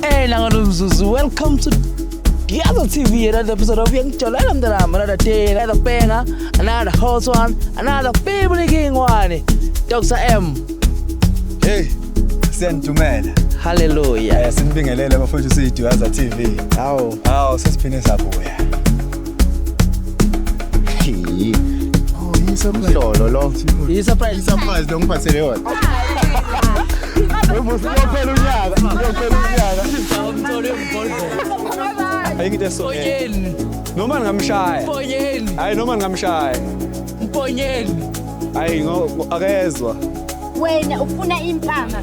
Nangalo mzuzu, welcome to Duyaza TV, another episode of Uyangijolela Mntanami, another day, another banger, another hot one, another family king one. Dr. M. Hey, siyanidumela. Hallelujah. Sinibingelele bafowethu, siyiDuyaza TV. Hawu. Hawu, sesiphinde sabuya. Oh, yi-surprise. Lolo lo. I-surprise. I-surprise lo ngiphathele yona. Uyophela unyaka, uyophela unyaka. Ayikho into eso. Mponyeni. Noma ningamshaya. Mponyeni. Hayi, noma ningamshaya. Mponyeni. Hayi, ngo akezwa. Wena ufuna impama.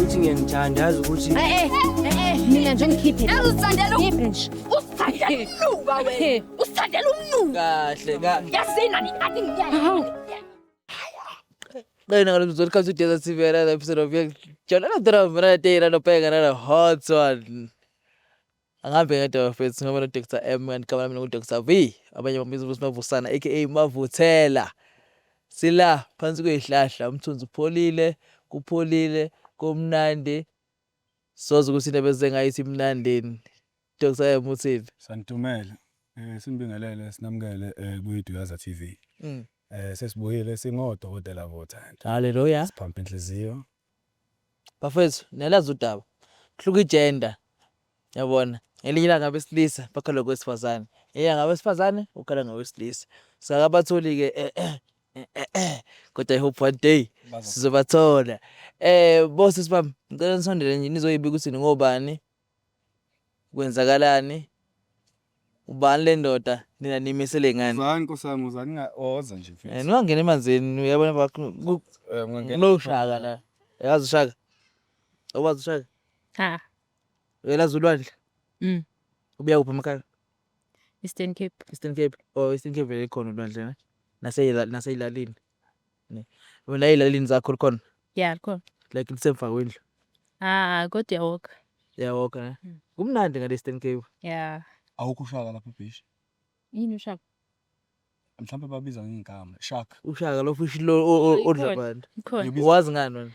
Uthi ngiyanithanda, yazi ukuthi Eh eh eh, mina nje ngikhiphe. Uzithandela, ngikhiphe nje. Usithandela umnuka wena. Usithandela umnuka. Kahle ka. Yazini ani ngiyani. Qina ngalo mzuzu, welcome to Duyaza TV, another episode of Uyangijolela Mntanami, another day, another banger, another hot one. Angihambe ngedwa bafethu, ngoba no Dr. M kanti igama lami ngu-Dr. V. Abanye bambiza ukuthi Mavusana aka Mavuthela. Sila phansi kwey'hlahla, umthunzi upholile, kupholile, kumnandi. Soze ukuthi indaba ezengayithi imnandini. Dr. M, uthini? Sanidumela. Sinibingelele, sinamukele kuyiDuyaza TV. Sesibuyile singodokotela bothando. Hallelujah. Siphampa inhliziyo. Bafethu, niyalazi udaba. Kuhluka i-gender. Yabona. Ngelinye ilanga abesilisa bakhala kwesifazane. Eya, ngabesifazane ukhala ngawesilisa. Sakabatholi ke kodwa I hope one day sizobathola. Bosisi bami, ngicela nisondele nje nizoyibika ukuthi ningobani. Kwenzakalani? Ubani le ndoda nina nimisele ngani? Uzani nkosi yami, uzani oza nje mfethu. Ningangena emanzini, uyabona Ungangena. kunoshaka la. Yazi ushaka? Awazi ushaka? Ha. Uyalazi ulwandle? Mm. Ubuya kuphi emakhaya? Eastern Cape. Eastern Cape. Oh, Eastern Cape vele ikhona ulwandle ne? Naseyilalini. Ne. Wena eyilalini zakho likhona? Yeah, likhona. Like lisemva kwendlu. Ah, kodwa uyawoka. Uyawoka ne? Kumnandi ngale Eastern Cape. Yeah. Awukho ushaka lapha ebeach. Yini ushaka? Mhlawumbe babiza ngegama shark. Ushaka lo fish lo odla Ikhona. abantu. Ikhona. Wazi ngani wena?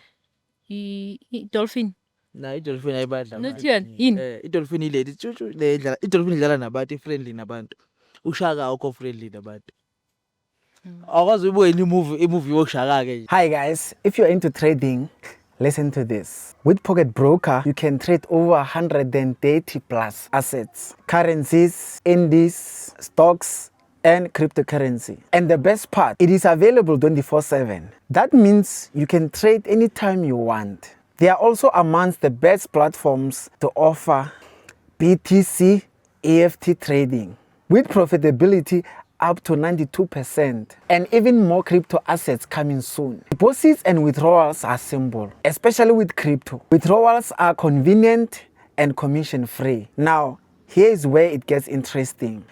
I-dolphin. Na i-dolphin ayibadla Not abantu. yona. Yini? I-dolphin ileli tshutshu le idlala, i-dolphin idlala nabantu, i-friendly nabantu. Ushaka awukho friendly nabantu. Awukwazi uyibuke i-movie yoshaka ke nje. Hi guys, if you're into trading, listen to this. With Pocket Broker, you can trade over 130 plus assets, currencies, indices, stocks, and cryptocurrency. And the best part, it is available 24/7. That means you can trade anytime you want. They are also amongst the best platforms to offer BTC EFT trading with profitability up to 92% and even more crypto assets coming soon. Deposits and withdrawals are simple, especially with crypto. Withdrawals are convenient and commission free. Now, here is where it gets interesting.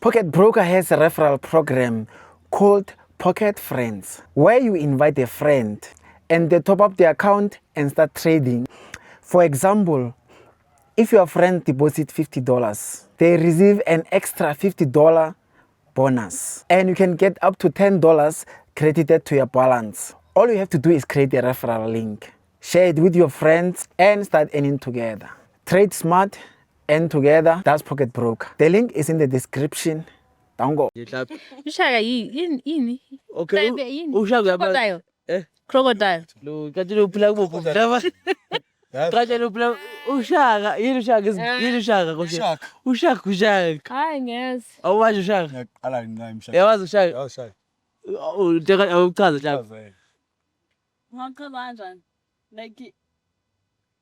Pocket Broker has a referral program called Pocket Friends, where you invite a friend and they top up the account and start trading. For example, if your friend deposit $50, they receive an extra $50 bonus. And you can get up to $10 credited to your balance. All you have to do is create a referral link, share it with your friends, and start earning together. Trade smart, earn together. That's Pocket Broker. The link is in the description. Don't go. Mhlawumbe. Ushaka yini yini? Okay. Mhlawumbe yini? Ushaka uyabona. Crocodile. Eh? Crocodile. Lo kanti uphila kuphi umhlaba? Kanti uphila ushaka, yini ushaka? Yini ushaka koshe? Shark. Ushaka ushaka. Hayi, ngiyazi. Awazi ushaka? Ngiyaqala nginayo mshaka. Yawazi ushaka? Yazi shark. Awuchaza mhlawumbe. Ungachaza kanjani? Like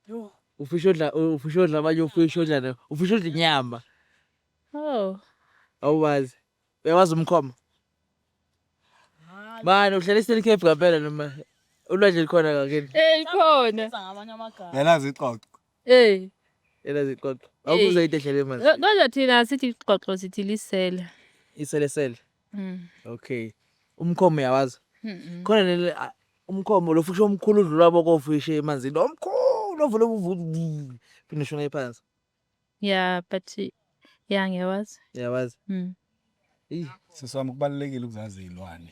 yo. Ufisha odla abanye, ufisha odla ufisha odla inyama. Oh. Awuwazi. Uyawazi umkhoma? Mani uhlala eStern Cape ngempela noma ulwandle likhona ngakini? Eh, ikhona. Biza ngamanye amagama. Yalazi ixoxo. Eh. Elazi ixoxo. Awubuza into ehlele manje. Kodwa thina sithi ixoxo, sithi lisele. Iselesele. Okay. Umkhomo uyawazi? Mhm. Khona leli umkhomo lo fisho omkhulu udlula bokofishi emanzini. Omkhulu ovula uvuvu phinde ushone phansi. Yeah, but yeah, ngiyawazi. Uyawazi? Mm. Ey, Sisi wami, kubalulekile ukuzazi izilwane.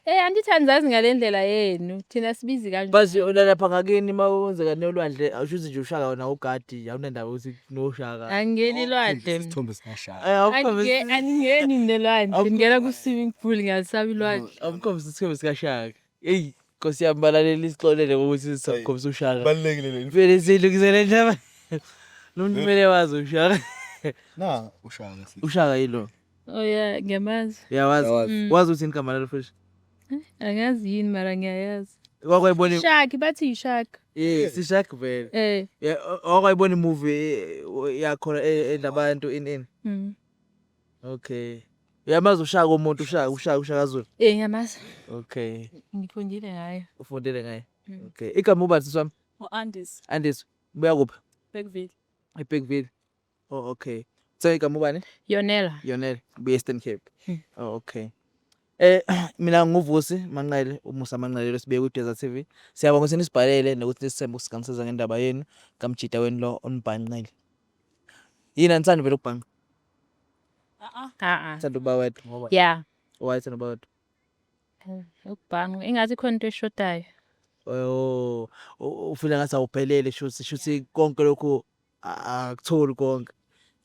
Eh andithi anizazi ngale ndlela yenu. Thina sibizi kanje. But lapha ngakini uma kwenzeka nolwandle awusho ukuthi nje ushaka wena ugadi awunandaba ukuthi noshaka. Angingeni lwandle. Isithombe sikashaka. Eh, awukhombisi Angingeni mina lwandle. Ngingena ku-swimming pool ngiyalisaba ilwandle. Awukhombisi isithombe sikashaka. Eyi Nkosi yami balaleli sixolele ngokuthi sakhombisa ushaka. Balulekile le. Vele silungisele ndaba. Lo muntu kumele wazi ushaka. Na ushaka si. Ushaka yilo. Oh yeah, ngiyamazi. Uyawazi. Uyawazi. Wazi uthini igama lalo futhi? Angazi yini mara ngiyayazi. Wakwayibona Shark bathi yi-shark. Eh, sishaka vele. Eh. Yeah, wakwayibona imovie yakhona enabantu in. Okay. Uyamazi ushaka umuntu ushaka ushaka ushaka Zulu. Eh ngiyamazi. Okay. Ngifundile ngayo. Ufundile ngaye. Okay. Igama ubani sisi wami? U-Andis Andis. Ubuya kuphi? Bergville. eBergville. Oh okay. So igama ubani? Yonela. Yonela. Ubuya Eastern Cape. Oh okay. Mina nguVusi Manqele, uMusa Manqele losibuye ku-Desert TV. Siyabonga ukuthi nisibhalele nokuthi nisithembe ukusigamsiza ngendaba yenu kamjita wenu lo onibhanqile. Yini anithandi vele ukubhanqa? A-a. A-a. Thanda ukuba wedwa ngoba Yeah. why thanda ukuba wedwa? Ukubhanqa ingathi khona into eshodayo. Oh, ufila ngathi awuphelele shuthi shuthi konke lokhu akutholi konke.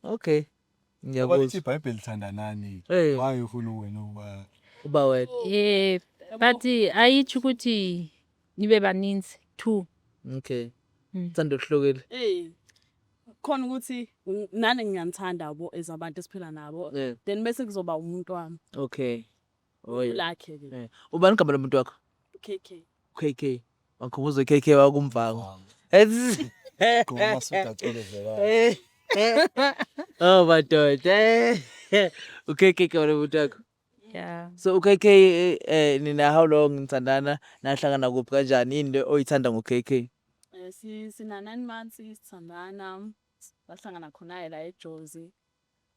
Okay. Ngoba lithi Ngiyakuzwa. iBhayibheli thandanani. Eh. Why ufuna wena ukuba Uba wedwa. Eh but ayitsho ukuthi nibe baninzi two. Okay. Thanda okuhlukile. Eh. Khona ukuthi nani ngiyanithanda yabo as abantu esiphila nabo. Yeah. Then bese kuzoba umuntu wami. Okay. Oh yeah. Lakhe ke. Eh. Ubani igama lomuntu wakho? KK. KK. Wangikhumbuza KK wakumvango. Gqoka amasudu acolozelayo. Oh madoda. uKK igama lomuntu wakho. Yeah. So uKK nina how long nithandana nahlangana kuphi kanjani yini le oyithanda ngoKK? Eh sina 9 months sithandana. Sahlangana khona la eJozi.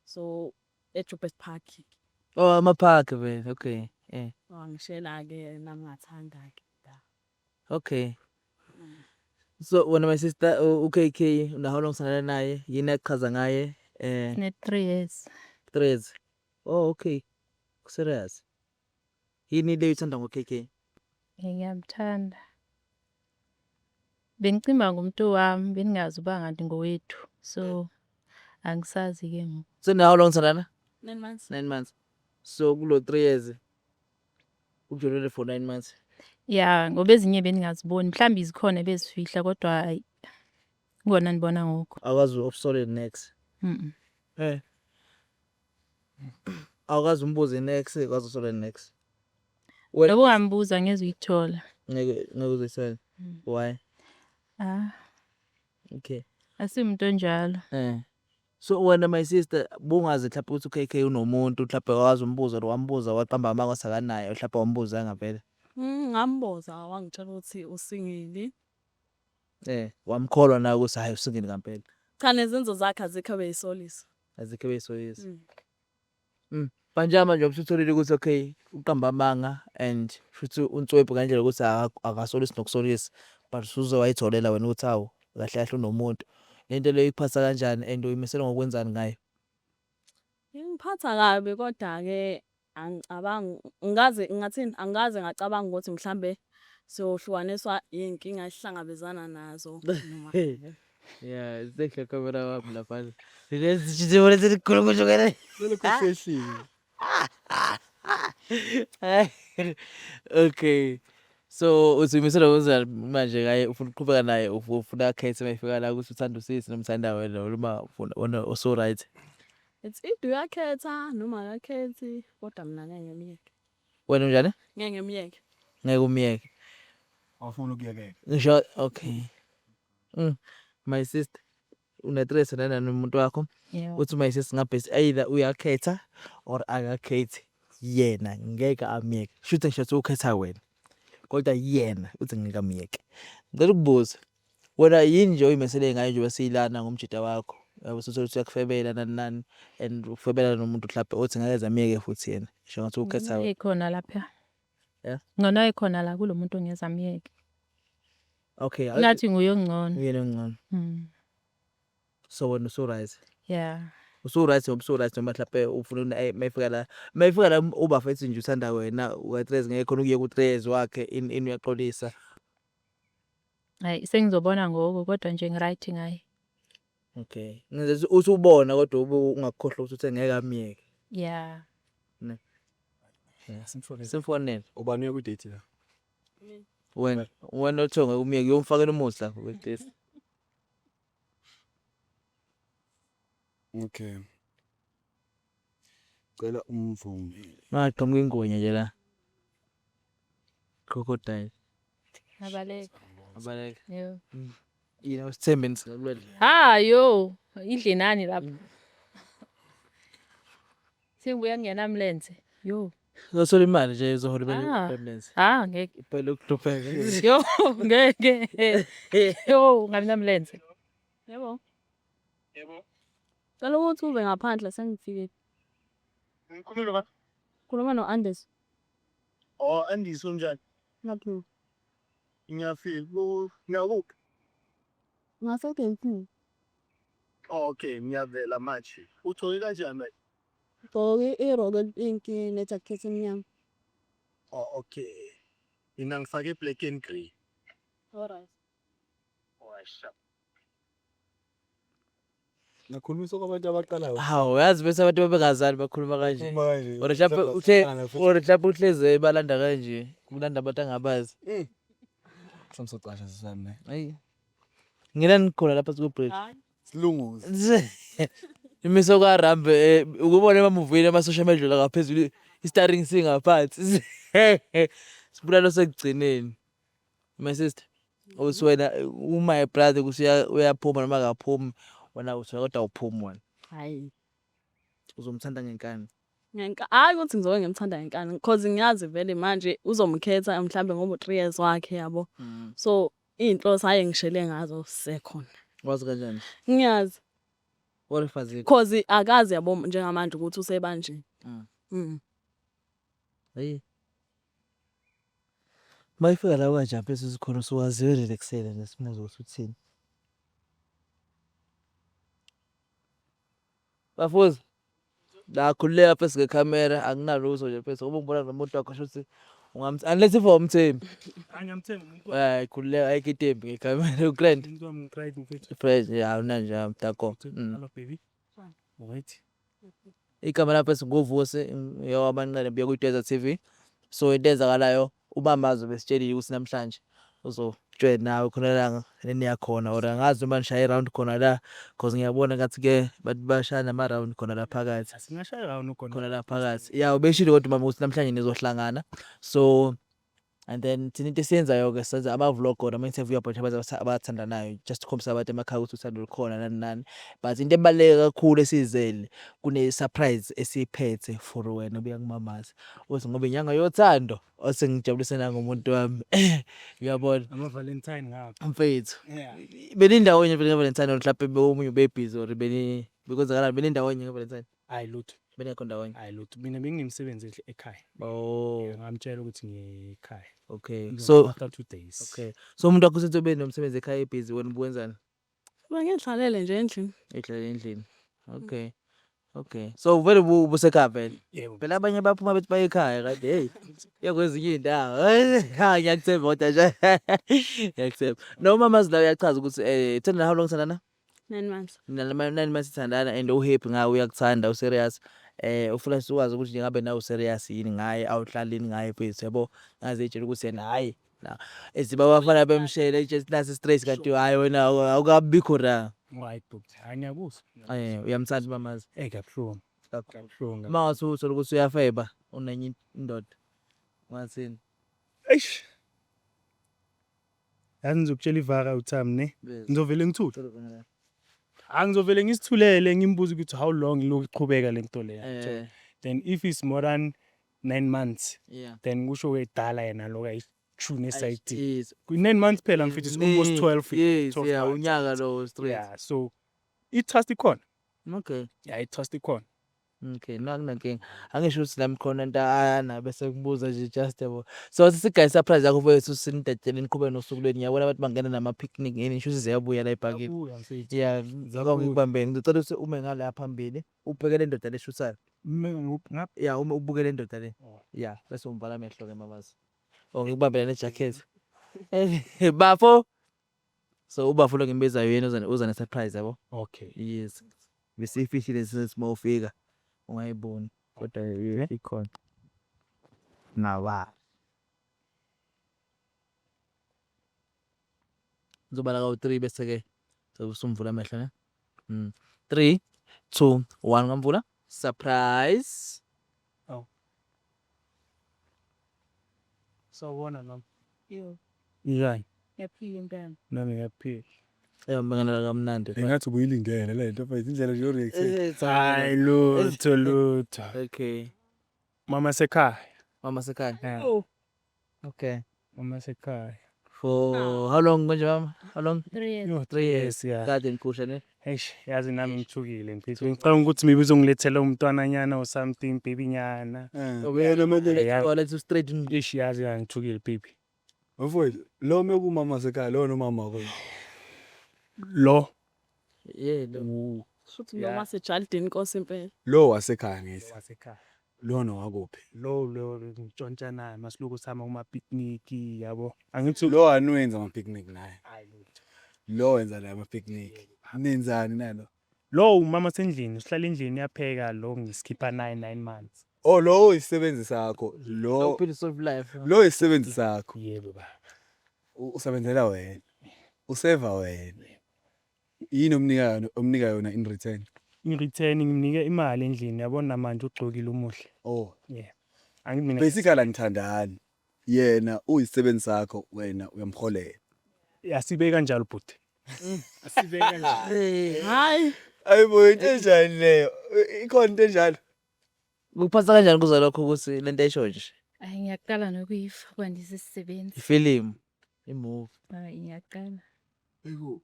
So eJoubert Park. Oh ama-park vele okay. Eh. Wangishela ke nami ngathanda ke. Okay. So wena my sister uKK una how long sithandana naye yini akuchaza ngaye Ne 3 years. 3 years. Oh okay. Serious. Yini le oyithanda ngoKK? Eh, Ngiyamthanda. Bengicimba ngumuntu wami bengingazi uba ngathi ngowethu. So angisazi ke ngoku. So na how long sithandana? 9 months. 9 months. So kulo 3 years ujolele for 9 months. Yeah, ngoba ezinye bendingaziboni. Mhlawumbi zikhona ebezifihla kodwa hayi ngona ndibona ngoku. Awukwazi ukusole next. Eh. Awukwazi umbuze next, ukwazi usole next. Wena Noba ungambuza ngeze uyithola. ngeke ngeke uzuyisole. Why? Ah, Okay. asimuntu onjalo. Eh. So wena my sister bungazi mhlawumbe ukuthi uKK unomuntu mhlawumbe wazi umbuzo lo wambuza waqamba amanga osakanaye mhlawumbe wambuza ngavele. Ngambuza wangitshela ukuthi usingili. Eh, wamkholwa na ukuthi hayi usingile ngempela. Cha nezenzo zakhe azikho beyisolisa. Azikho beyisolisa. Manje manje usutholile ukuthi okay uqamba amanga and futhi unswebhu ngendlela ukuthi akasolisi nokusolisa but usuze wayitholela wena ukuthi hawu kahle kahle unomuntu. Lento leyo ikuphatha kanjani and uyimisela ngokwenzani ngayo? Ingiphatha kabi kodwa ke angicabangi ngaze ngathini angaze ngacabanga ukuthi mhlambe siyohlukaniswa inkinga esihlangabezana nazo noma. Yeah, sekhle camera wami lapha. Lezi sikukhuluma nje. Selokhu sehlile. Okay. So uzimisela ngokwenzani manje ngaye ufuna ukuqhubeka naye ufuna akhethe mayefika la ukuthi uthanda usisi noma uthanda wena noma ufuna wena uso right. It's either uyakhetha noma akakhethi kodwa mina ngeke ngimyeke. Wena unjani? Ngeke ngimyeke. Ngeke umyeke. Awufuni ukuyekeka. Ngisho okay. My sister una 3 years nomuntu wakho. Yeah. Uthi my sister ngabe either uyakhetha or akakhethi yena ngeke amyeke. Shuthi ngisho ukhetha wena. Kodwa yena uthi ngeke amyeke. Ngicela ukubuza wena yini nje oyimisele ngayo njengoba siyilana ngomjida wakho? Yabo suthola ukuthi uyakufebela nani nani and ufebela nomuntu mhlawumbe othi ngeke aze amyeke futhi yena. Ngisho ngathi ukhetha wena. Ikhona lapha. Yeah. Ngcono ikhona la kulo muntu ongeze amyeke. Okay. Ngathi nguye ongcono. Uyena ongcono. So wena usu right. Yeah. Usu-right ngoba usu-right noma mhlampe ufuna mayefika la, mayefika la ubafethu nje uthanda wena uka-three years ngeke khona ukuyeka u-three years wakhe ini uyaxolisa. Hhayi sengizobona ngoko kodwa nje ngi-right ngaye. Okay. Ngize usubona kodwa ube ungakukhohlwa ukuthi uthe ngeke amyeke. Yeah. Ne. Simfonele. Ubani uya ku-date la? Wena wena othe ngeke umyeke uyomfakela umuzi la ku-date. Okay. Cela umvumele. Maqhamuka ingwenya nje la. Crocodile. Abaleka. Abaleka. Yebo. Yini usithembe nisingakulwela. Ha yo, idle nani lapho. Sengibuya ngingenamlenze. Yo. Uzothola imali nje uzohola imali Ah. yomlenze. Ah ngeke. Phela ukuhlupheka. Yo ngeke. Yo ngabi namlenze. Yebo. Yebo. Cela ukuthi ube ngaphandle sengifikile. Ngikhuluma ba? Khuluma no-Andes. Oh, Andisi unjani? Ngaphila. Ngiyafika. Ngiyakuphi? Ngasegeyithini. Oh, okay, ngiyavela manje. Uthole kanjani manje? Ngigqoke iroko elipinki nejakhethi emnyama. Oh, okay. Mina ngifake black and grey. Alright. Oh, sharp. Nakhulumisa kwabantu abaqalayo. Hawu yazi bese abantu babengazani bakhuluma kanje. Khuluma kanje. Or mhlawumbe uthe or mhlawumbe uhleze balanda kanje, kulanda abantu angabazi. Mhlawumbe socasha sisami ne. Ayi. Ngina nikhona lapha ku bridge. Silunguze. Imiso kaRambe ukubona emamuvini ama social media la ngaphezulu i-starring singaphansi. Sibulalo sekugcineni. My sister, uthi wena uma brother ukuthi uyaphuma noma akaphumi wena uthi kodwa awuphumi wena. Hayi. Uzomthanda ngenkani. Hhayi ukuthi ngizobe ngimthanda ngenkani because ngiyazi vele manje uzomkhetha mhlambe ngoba u-3 years wakhe yabo. So iy'nhloso aye ngishele ngazo zisekhona. Wazi kanjani? Ngiyazi. What if azikho? Cause akazi yabo njengamanje ukuthi usebanje. Hayi. Mayifika la kanje mfethu sikhona usuwaziwe relaxele nje simuzwe ukuthi uthini. Bafuzi. La khululeka mfethu ngekhamera akunalutho nje mfethu ngoba ungibona nomuntu wakho shuthi ungamthi unless if awumthembi. Angiyamthemba umuntu. Hayi khululeka ayikho into embi ngekhamera ugrand. Umuntu wami ngitried mfethu. Fresh ya awunanje mdako. Hello baby. Right. Igama lapho esinguVusi yowamanqele mbuya kwi-Dweza TV. So into eyenzakalayo ubamazi besitshelile ukuthi namhlanje uzotshela nawe khona la eniyakhona or angazi noma nishaye i-round khona la cause ngiyabona ngathi ke bantu bashaya nama-round khona la phakathi. Singashaya round khona. Khona la phakathi. Ya ubeshilo kodwa umama ukuthi namhlanje nizohlangana. So and then thina into esiyenzayo ke senza ama-vlog or ama-interview about abantu abathandanayo just ukukhombisa abantu emakhaya ukuthi uthando lukhona nani nani, but into ebaluleke kakhulu esiyizele kune-surprise esiyiphethe for wena obuya kumamazi uthi ngoba inyanga yothando osengijabulise nangomuntu wami uyabona Ama-Valentine ngapha. Mfethu, Yeah. benindawonye vele nge-Valentine or mhlawumbe omunye ubebhizi or beni bekwenzakalani benindawonye nge-Valentine? Hayi lutho. Benekho ndawonye? Hayi lutho. Mina benginemsebenzi ekhaya. Oh. Ngamtshela ukuthi ngiyekhaya. Okay. So after 2 days. Okay. So umuntu wakho usethi ube nomsebenzi ekhaya ebhizi, wena ubuwenzani? Bengihlalele nje endlini. Ehlalele endlini. Okay. Okay. So vele ubusekhaya vele. Yebo. Phela abanye baphuma bethi baye ekhaya kanti hey yakwezinye iy'ndawo. Ha ngiyakuthemba kodwa nje. Ngiyakuthemba. No mama la uyachaza ukuthi thandana how long thandana? 9 months. Nalama 9 months ithandana and uhappy ngawe uyakuthanda userious. Ufuna sikwazi ukuthi nje ngabe nawe userious yini ngaye awuhlalini ngaye mfethu yabo. Ngaze etshela ukuthi yena hayi na eziba abafana bemshele just nasi straight kanti hayi wena awukabikho la. Right bhuti. Hayi ngiyakuzwa. Uyamthanda mamazi. Kabuhlungu. Kabuhlungu. Uma ngathi uthola ukuthi uyafeba unenye indoda. Ungathini? Eish. Yazi ngizokutshela ivara uThami ne. Ngizovele ngithule. Angizovele ngisithulele ngimbuze ukuthi how long ilokhu iqhubeka le nto leya. Then if it's more than 9 months, Yeah. then kusho wedala yena lokho ayithune esayidini. Yes. Ku 9 months phela mfethu it's almost 12. Yes, 12 yeah, months. unyaka lo straight. Yeah, so i-trust ikhona. Okay. Yeah, i-trust ikhona. Okay, no, akunankinga. Angisho ukuthi nami khona into ana bese kubuza nje just, yabo. So sisigaye surprise yakho mfowethu, sinidedele niqhubeke nosuku lwenu. Ngiyabona abantu bangena nama-picnic yini, ngisho ukuthi ziyabuya la ebhakini. Ziyabuya mfethu. Yeah, ngicela ngikubambeni. Ngicela ukuthi ume ngala phambili, ubheke le ndoda leshuthayo. Ngapha. Yeah, ume ubuke le ndoda le. Oh. Yeah, bese umvala amehlo ke mamazi. Oh, ngikubambele ne-jacket. Bafo. So ubafo lo ngimbizayo yena uza ne-surprise, yabo. Okay. Yes. Besiyifihlile since mawufika ungayiboni kodwa ikhona. Ngawa. Ngizobala kawu-3 bese ke usumvula amehlo ne. 3 2 1, ngamvula. Surprise. Sawubona mama. Yo, Njani? Ngiyaphila mntana. Nami ngiyaphila. Eh, mbingelela kamnandi. Engathi ubuyilindele le nto mfethu, indlela nje yo-react. Hayi, lutho lutho. Okay. Mama sekhaya. Mama sekhaya. Yeah. Oh. Okay. Mama sekhaya. For how long manje mama? How long? 3 years. Yo, 3 years. Yeah. Kade nikhusha ne? Eish, yazi nami ngithukile mfethu. Ngicabanga ukuthi maybe uzongilethela umntwananyana or something, baby nyana. Wena manje Yeah. Oh, let's straight. Eish, yazi ngithukile baby. Mfowethu, lo mekumama sekhaya lo nomama wakho. Lo Yeah, lo. Shuthi noma sejalidini inkosi impela. Lo wasekhaya ngithi. Wasekhaya. Lo nowakuphi? Lo ngitshontsha naye masiloku sihamba kuma-picnic, yabo. Angithi Lo anuwenza ama-picnic naye. Hayi, lutho. Lo wenza naye ama-picnic. Nenzani nalo? Lo umama sendlini, usihlala endlini, uyapheka lo, ngisikhipha 9 months. Oh, lo isisebenzi sakho. Lo Uphila soft life. Lo isisebenzi sakho. Yebo baba. Usebenzela wena. Useva wena. Yini omnika yona, omnika yona in return? In return ngimnike imali endlini, yabona manje ugcokile umuhle. Oh. Yeah. Angithi mina Basically anithandani. Yena uyisisebenzi sakho, wena uyamholela. Asibe kanjalo bhuti. Asibe kanjalo. Hayi. Ayibo, into enjani leyo? Ikhona into enjalo? Kuphatha kanjani kuzwa lokho ukuthi lento esho nje? Hayi, ngiyaqala nokuyiva kwandisa isisebenzi. Ifilimu, i-movie. Hayi, ngiyaqala. Ayibo.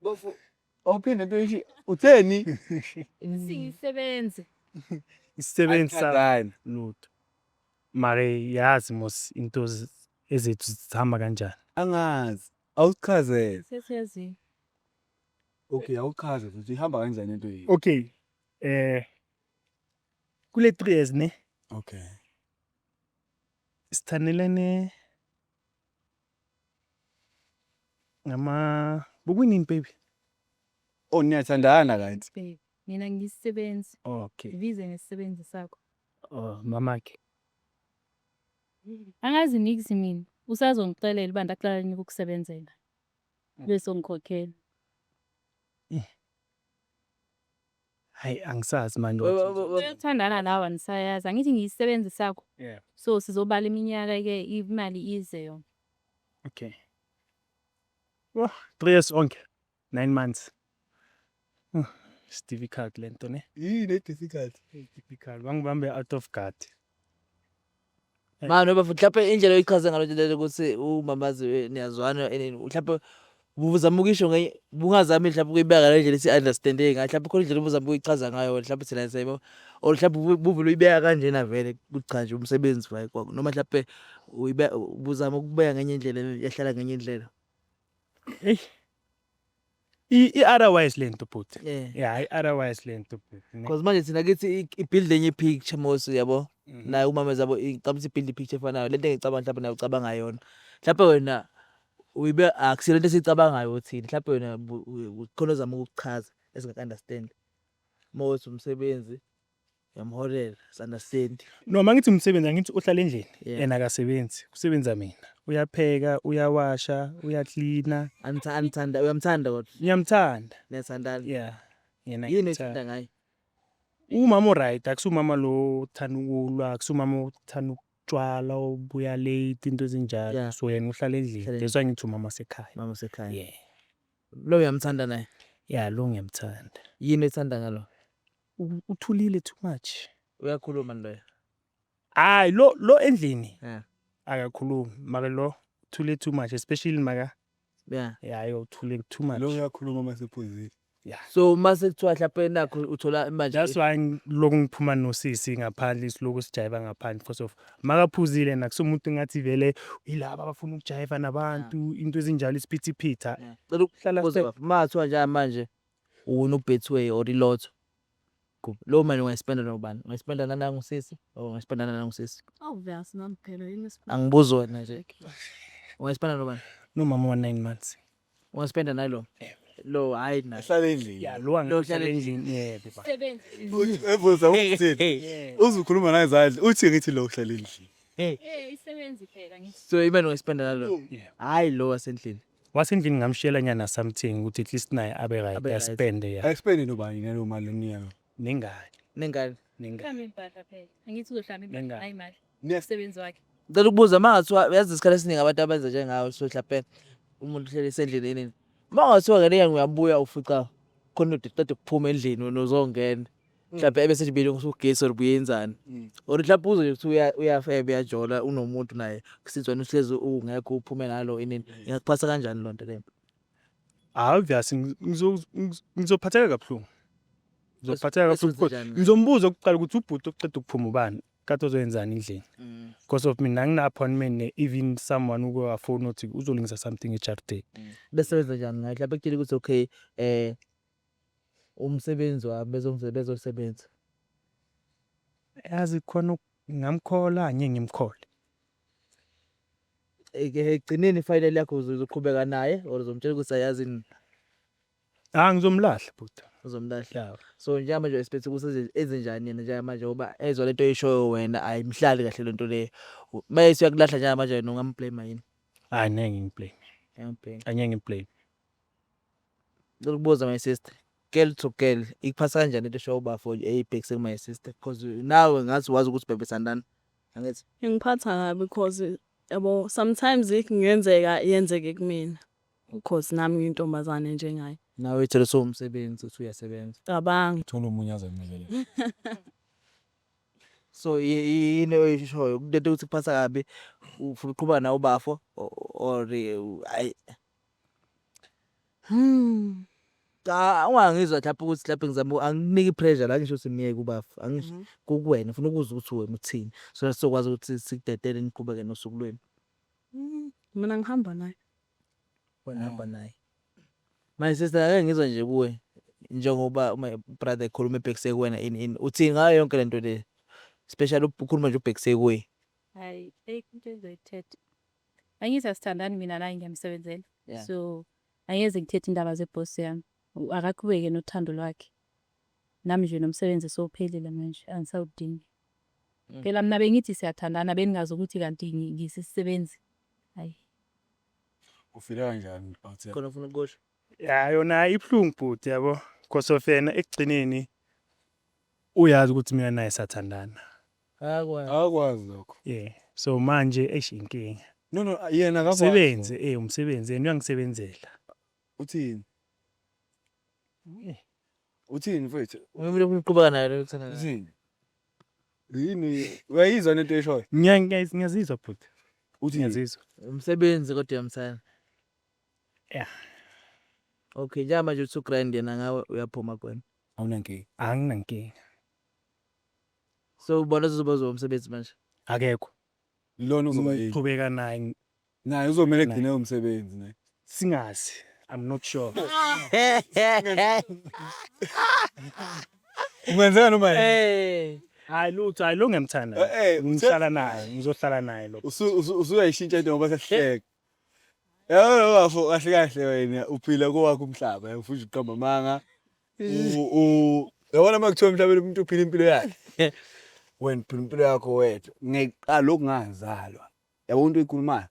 Bafo, awuphinde into ishi. Utheni? Singisebenzi. Isisebenzi sakho Anithandani. lutho. Mare yazi mos into ezethu zihamba kanjani. Angazi. Awuchazele. Sesiyaziyo. Okay, awuchaze ukuthi ihamba kanjani into yini. Okay. Kule 3 years ne sithanelene ngama bokunini baby? Oh, niyathandana kanti. Babe, mina ngiyisisebenzi. Okay. Ngibize ngesisebenzi sakho. Oh, mamakhe. Angazi niksi mina. Usazongixelela uba ndaqala nini ukukusebenzela. Bese ungikhokhela. Hayi, angisazi manje. Uyothandana nawe anisayazi. Angithi ngiyisisebenzi sakho. Yeah. So sizobala iminyaka ke, imali ize yona. Okay. Oh, 3 years onke. 9 months. It's difficult lento ne. Yini e-difficult? It's difficult. Bangibambe out of guard. Manje bafo, mhlawumbe indlela oyichaze ngalo nje ukuthi umamazi niyazwana mhlawumbe ubuzama ukuyisho ngenye, bungazami mhlawumbe ukuyibeka ngale ndlela esi-understand-e ngayo, mhlawumbe khona indlela obuzama ukuyichaza ngayo mhlawumbe thina siyayibona or mhlawumbe buvele uyibeka kanjena vele ukuthi cha nje umsebenzi noma mhlawumbe uyibeka, ubuzama ukubeka ngenye indlela yahlala ngenye indlela. Hey. I-otherwise lento bhuti. Yeah. Yeah, i-otherwise lento bhuti. Ne. Because manje thina kithi i-build enye i-picture mos, yabo, naye umama zabo icabanga ukuthi i-build i-picture efanayo lento engicabanga mhlawumbe nawe ucabanga yona, mhlawumbe wena uyibe akusiyo lento esiyicabangayo thina, mhlawumbe wena khona ozama ukukuchaza esingaka-understand. Mos umsebenzi uyamholela, si-understand. No, mangithi umsebenzi, angithi uhlala endlini. Yeah. Yena akasebenzi. Kusebenza mina. Uyapheka, uyawasha, uyaklina. Anithanda, uyamthanda kodwa? Ngiyamthanda. Niyathandana? Yeah. Yena Yini ngiyamthanda. oyithanda ngaye? Umama o-right, akusumama lo othanda ukulwa, akusumama othanda ukutshwala, obuya late, into ezinjalo. So yena uhlala endlini. Uhlala That's why ngithi umama sekhaya. Mama sekhaya. Yeah. Lo uyamthanda naye? Yeah, lo ngiyamthanda. Yini oyithanda ngalo? Uthulile too much. Uyakhuluma loyo? Hayi, lo endlini akakhulumi, mara lo uthule too much, especially maka yeah, uthule too much. Lo uyakhuluma uma sephuzile. Yeah. So mase kuthiwa mhlawumbe nakho uthola manje. That's why ngiloku ngiphuma nosisi ngaphandle, siloku sijayiva ngaphandle, because of makaphuzile nakusomuntu ngathi vele yilaba abafuna ukujayiva nabantu, into ezinjalo, isiphithiphithi. Cela Hlala ukubuza bafo, uma kuthiwa njengamanje uwina uBetway or i-Lotto, leyo mali ungayispenda nobani? Ungayispenda nanangu usisi or ungayispenda nanangu usisi? Obvious nami phela yini. Angibuzi wena nje. Ungayispenda nobani? Nomama wa-9 months. Ungaspenda nalo? Lo hayi na. Ahlale endlini. Ya, lo Lo angihlala uhlala endlini, yebo ba. Ebuza ukuthini? Uzukhuluma nangezandla uthi ngithi lo uhlala endlini. Eh, isebenzi phela ngithi. So imali ungayispenda nalo? Yeah. Hayi lo wasendlini. Wasendlini ngamshiyela nyana something ukuthi at least naye abe right, Abe right. aspende, ya. Ayispende nobani ngaleyo mali oniyayo? Nengane. Nengane. Nengane. Mhlawumbe impahla phela. Angithi uzohlamba impahla, Nengane. hayi imali. Yes. Umsebenzi wakhe. Ngicela ukubuza, uma ngathiwa, yazi isikhathi esiningi abantu abenza njengawe, so mhlawumbe umuntu uhleli esendlini nini. Uma ngathiwa ngelinye uyabuya ufica khona indoda iqeda ukuphuma endlini, wena uzongena. Mhlawumbe ebese nje bilungisa ugesi or buyenzani. Or mhlawumbe uzwe nje kuthiwa uyafeba, uyajola, unomuntu naye. Kusizwa wena uhlezi ungekho, uphume nalo inini. Ingakuphatha kanjani loo nto leyo? Ah, obvious ngizophatheka kabuhlungu. Ngizophatheka Bese kabuhlungu because wenzenjani? ngizombuza okokuqala ukuthi ubhuti oceda ukuphuma ubani? Kade ozoyenzani endlini? Because of mina angina appointment ne even someone uke wafona ukuthi uzolungisa something ejardini. Bese wenza njani ngayo? Mhlawumbe ekutshela ukuthi okay, umsebenzi wami bezosebenza. Yazi khona ngingamkhola, angeke ngimkhole. Eke ekugcineni ifayela yakho uzoqhubeka naye or uzomtshela ukuthi ayazini? Ah, ngizomlahla bhuti. Uzomlahla. Yeah. So njengamanje expect ukuthi enze njani yena njengamanje, ngoba ezwa lento oyishoyo wena ayimhlali kahle lento leyo. Mayese uyakulahla njengamanje, wena ungamblame yini? Hayi, ngeke ngimblame. Uyamblame. Angeke ngimblame. Ngicela ukubuza, my sister. Girl to girl, ikuphatha kanjani into eshoyo ubafo eyibhekise ku my sister? Because nawe ngathi wazi ukuthi bebethandana. Angithi? Ingiphatha kabi because yabo sometimes kungenzeka yenzeke kumina because nami ngiyintombazane njengaye. Nawe uyithole sowumsebenzi, uthi uyasebenza. Cabanga. Thola omunye azamnikele. So yini oyishoyo kulento ukuthi kuphatha kabi, ufuna ukuqhubeka nawe ubafo or ayi? Cha, ungangizwa mhlawumbe ukuthi mhlawumbe ngizama, angikuniki i-pressure la, ngisho ukuthi myeke ubafo, angisho kukuwena, ngifuna ukuzwa ukuthi wena uthini so that sizokwazi ukuthi sikudedele niqhubeke nosuku lwenu. Mina ngihamba naye. Wena hamba naye. My sister, ake ngizwe nje kuwe, njengoba my brother ekhuluma ebhekise kuwena, ini ini uthini ngayo yonke lento le, especially ukhuluma nje ubhekise kuye? Hayi, ayikho into engizoyithetha. Angithi asithandani mina naye, ngiyamsebenzela. So angeze ngithethe indaba zebhosi yami. Akaqhubeke nothando lwakhe. Nami nje nomsebenzi sowuphelile manje, angisawudingi. Phela mina bengithi siyathandana, bengingazi ukuthi kanti ngisisebenzi. Hayi. Ufile kanjani awuthi? Khona ufuna ukusho? Ya, yona ibuhlungu bhuti, yabo, because of yena ekugcineni uyazi ukuthi mina naye sathandana. Akwazi. Akwazi lokho. Yeah. So manje eish, inkinga. No, yena akakwazi. Umsebenzi, umsebenzi yena uyangisebenzela. Uthini? Uthini mfethu? Umuntu ufuna ukuqhubeka naye lo uthanda naye. Uthini? Yini uyayizwa lento eshoyo? Ngiyazizwa bhuti. Uthi Ngiyazizwa. Umsebenzi kodwa uyamthanda. Yeah. Okay, njengamanje uthi u-grand yena ngawe, uyaphuma kuwena. Awunankinga. Anginankinga. So ubona uzoba umsebenzi manje. Akekho. Lona uzoba yini? Qhubeka naye. Naye uzomele egcine umsebenzi ne. Singazi. I'm not sure. Ungenzeka noma yini? Hayi lutho, hayi lo ngiyamthanda. Ngihlala naye, ngizohlala naye lo. Usuyayishintsha into ngoba sesihleka. Yabo bafo, kahle kahle wena uphila kowakho umhlaba, ufuna uqamba amanga. Uyabona uma kuthiwa emhlabeni umuntu uphila impilo yakhe. Wena uphila impilo yakho wedwa. Ngeqala lokhu ngazalwa. Yabo into oyikhulumayo.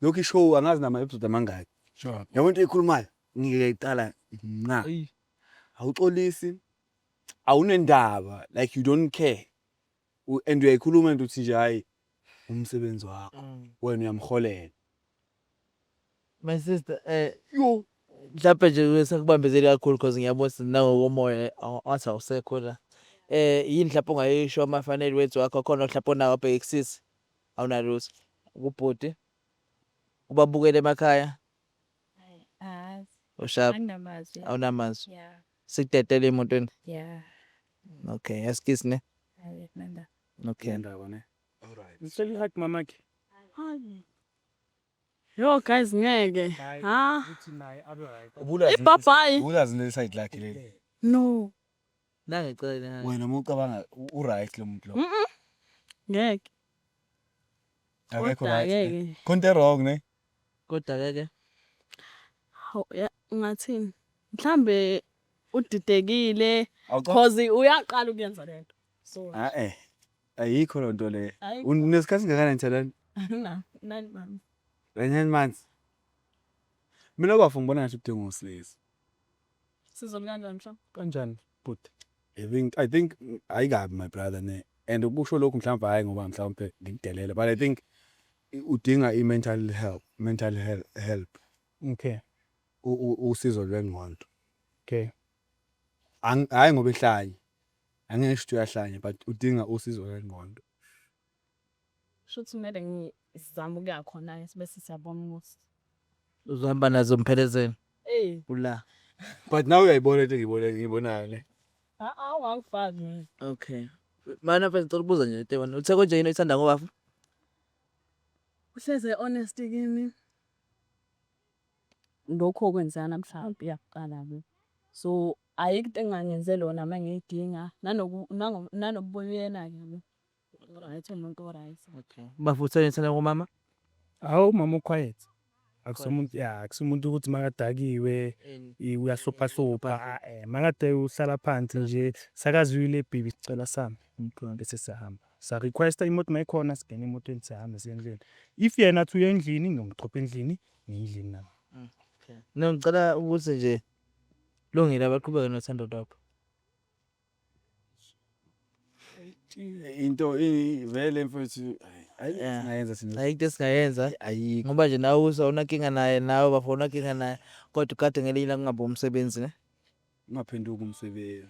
Lokhu ishow angazi nama episode amangaki. Sure. Yabo into oyikhulumayo ngiyayiqala nqa. Awuxolisi. Awunendaba, like you don't care. And uyayikhuluma into uthi nje hayi umsebenzi wakho. Wena uyamholela. My sister, yo mhlawumbe nje sakubambezeli kakhulu because ngiyabona nangokomoya athi awusekho la. Yini mhlawumbe ongayisho ama-final words wakho khona mhlawumbe onawo abheke kusisi? Awunalutho. Kubhuti? Ubabukele emakhaya? Hayi, Ushap. anginamazwi. Awunamazwi. Yeah. Sikudedele emotweni. Yeah. Okay, yasikisi ne? Hayi nanda. Okay. Indaba ne. Ngicela i-hug mamakhe. Hayi. Yo guys ngeke. Ha? Ukuthi naye abe right. Ibhabhayi. Ulazi leli side lakhe leli. No. Nangicela. Wena uma ucabanga u-right lo muntu lo. Ngeke. Akekho Kodwa right. ne? ngeke. Khona into wrong ne? Kodwa ke Hawu ya ungathini? Mhlambe udidekile Awuca- cause uyaqala ukuyenza lento. So Ah eh. Ayikho loo nto leyo. Ayikho. Unesikhathi singakanani nithandana? na 9 months. 9 months. Mina bafo ngibona ngathi udinga usizo. Sizo kanjani mhlawumbe? Kanjani bhuti? I think ayikabi my brother ne. And ukusho lokhu mhlawumbe hayi ngoba mhlawumbe ngikudelele, but I think udinga i-mental help, mental health help. Okay. Usizo lwengqondo. Okay. Hayi ngoba ehlanye. Angeke ngisho ukuthi uyahlanya, but udinga usizo lwengqondo. Shuthi kumele ngizame ukuya khona bese siyabona ukuthi Uzohamba nazo mphelezeni. Eh, Ula. But now uyayibona into engiyibonayo ne. A awangifaki mina. Okay. Mana mfethu, ngicela ukubuza nje into eyi-one. Uthe konje yini oyithanda ngobaba? Uhleze honest kimi. Lokhu okwenzeka namhlanje iyakuqala-ke. So ayikho into engangenzeli yona uma ngiyidinga nanokubuyela-ke yabo. Right, umuntu o-right. Okay. Bafo, utheni oyithanda ngomama? Hawu, umama u-quiet. Akusumuntu ya, akusumuntu ukuthi makadakiwe uyahlupha hlupha. Makade uhlala phansi nje sakazwile, "Baby, sicela sami," bese siyahamba. Sa-request-a imoto mayikhona, singena emotweni, siyahamba siya endlini. If yena athi uya endlini, ngiyomdropha endlini, ngiye endlini nami. No, ngicela ukuthi nje lungile, abaqhubeke nothando lwabo. Into vele mfethu, hayi, singayenza thina. Ayikho into esingayenza. Ayikho. Ngoba nje nawe usawunankinga naye, nawe bafo unankinga naye. Kodwa ukade ngelinye ilanga kungabi umsebenzi ne. Ungaphenduki umsebenzi.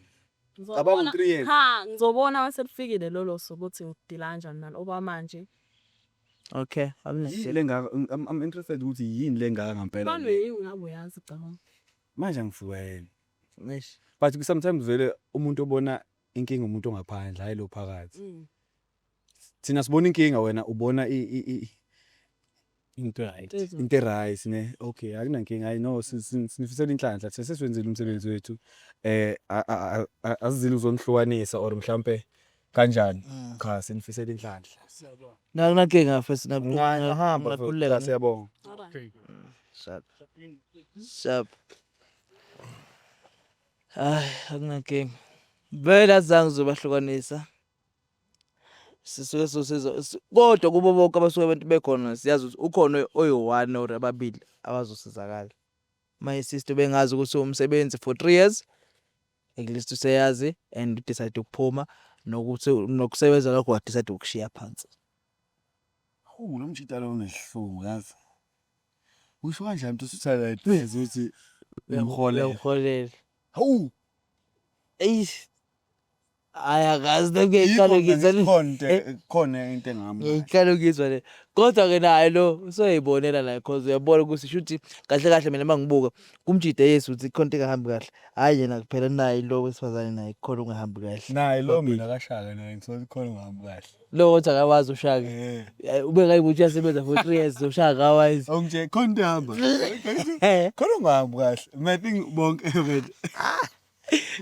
Ngizobona. Cabanga u-3 years. Cha, ngizobona mase kufikile lolo suku ukuthi ngidila kanjani nalo okwamanje. Okay. Yini le ngaka? I'm interested ukuthi yini le ngaka ngampela. Manje yini ngabe uyazi cabanga. Manje angifuwele. Eish. But sometimes vele umuntu obona inkinga umuntu ongaphandle, hayi lo phakathi. Thina sibona inkinga, wena ubona Into right. Into right ne. Okay, akunankinga. Hayi no, sinifisela inhlanhla. Thina seswenzile umsebenzi wethu. Asizile uzonihlukanisa or mhlambe kanjani. Cha, sinifisela inhlanhla. Na kunankinga mfethu. Ungahamba. Nakhululeka. Siyabonga. Alright. Sharp. Sharp. Hayi, akunankinga. Vele azange uzobahlukanisa. Sisuke sosizo kodwa kubo bonke abasuke abantu bekhona, siyazi ukuthi ukhona oyi-one or ababili abazosizakala. My sister bengazi ukuthi umsebenzi for 3 years, at least useyazi and decide ukuphuma nokuthi nokusebenza lokho wa-decide ukushiya phansi. Hawu, lo mjita lo unesihluku yazi. Usho kanjani umuntu usuthanda ipezi ukuthi umholele? Uyamholela. Hawu. Eish. Hayi, akazi ngiyayiqala ukuyizwa le. Khona into engami. Ngiyayiqala ukuyizwa le. Kodwa-ke naye lo useyayibonela naye, cause uyabona ukuthi shuthi kahle kahle mina mangibuka kumjida yesu ukuthi khona into engahambi kahle. Hhayi yena kuphela, naye lo wesifazane naye kukhona okungahambi kahle. Naye lo mina kashaka naye ngithola khona ungahambi kahle. Lo wothi akawazi ushaka. Eh. Ube ngayibuthi uyasebenza for 3 years, ushaka akawazi. Awungitshela khona into ehamba. Khona ungahambi kahle. Mina I think bonke vele.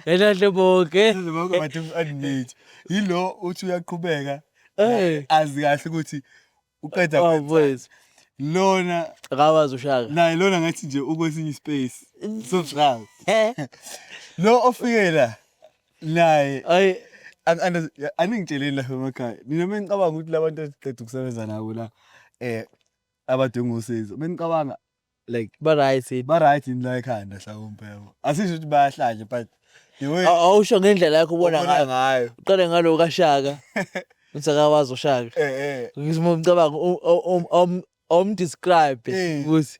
Kahle kahle bonke. Bonke but admit. Yilo uthi uyaqhubeka. Azi kahle ukuthi uqeda Oh boys. Lona Akawazi ushaka. Naye lona ngathi nje ukwesinye space. So proud. Lo ofike la naye Ay aningitsheleni lapha emakhaya. Nina mengicabanga ukuthi labantu esiqeda ukusebenza nabo la abadinga usizo. Mengicabanga like ba right. Ba right in la ekhanda mhlawumbe yabo. Asisho ukuthi bayahlanya, but the way Awusho ngendlela yakho ubona ubona ngayo. Ngayo. Uqale ngalo kashaka. Uthi akawazi ushaka. Eh. Ngisimo umcabango om describe ukuthi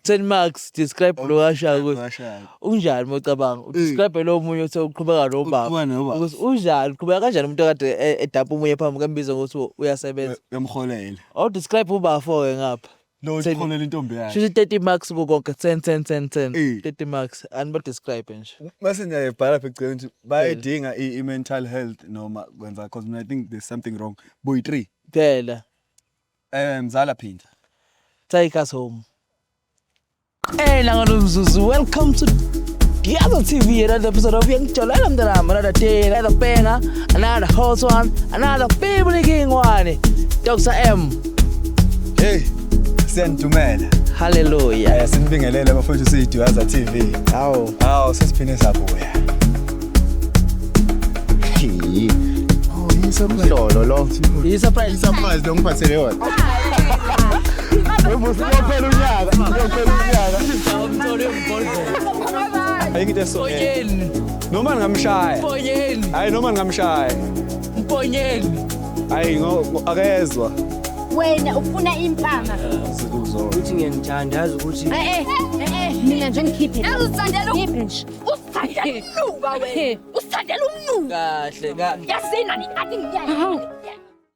10 marks, describe lo kashaka ukuthi Kashaka. Unjani mocabanga udescribe lo munye othe uqhubeka nobaba Uqhubeka nobaba. ukuthi unjani, uqhubeka kanjani umuntu okade edapha omunye phambi kwembizo ngokuthi uyasebenza? Uyamholela. Awu describe ubafo ke ngapha. Lo ukhonela intombi yakhe. Shuthi 30 marks kukonke 10 10 10 10. Eh. 30 marks aniba describe nje. Mase ngiyayibhala lapha egcekeni ukuthi bayayidinga i-mental health noma kwenza, cause mina I think there's something wrong. Boy 3. Phela. Mzala phinda. Take us home. Hey, Nangalumzuzu, welcome to Diazo TV, another episode of Young Cholela Mntanami, another day, another banger, another hot one, another family king one. Dr. M. Hey, siyanidumela. Hallelujah. Sinibingelele bafowethu, siyiDuyaza TV. Hawu. Hawu, sesiphinde sabuya. Umhlolo lo. I-surprise. Surprise lo ngiphathele yona. Uyophela unyaka, uyophela unyaka. Ayikho into eso. Mponyeni, Noma ngingamshaya. mponyeni, Hayi, noma ngingamshaya. mponyeni. Hayi, akezwa. Wena ufuna impama. Uthi ngiyangithanda, yazi ukuthi Eh eh, mina nje ngikhiphe. Uzithandela, ngikhiphe nje. Usithandela umnuka wena. Usithandela umnuka. Kahle, kahle. Yasina ni athi ngiyaya.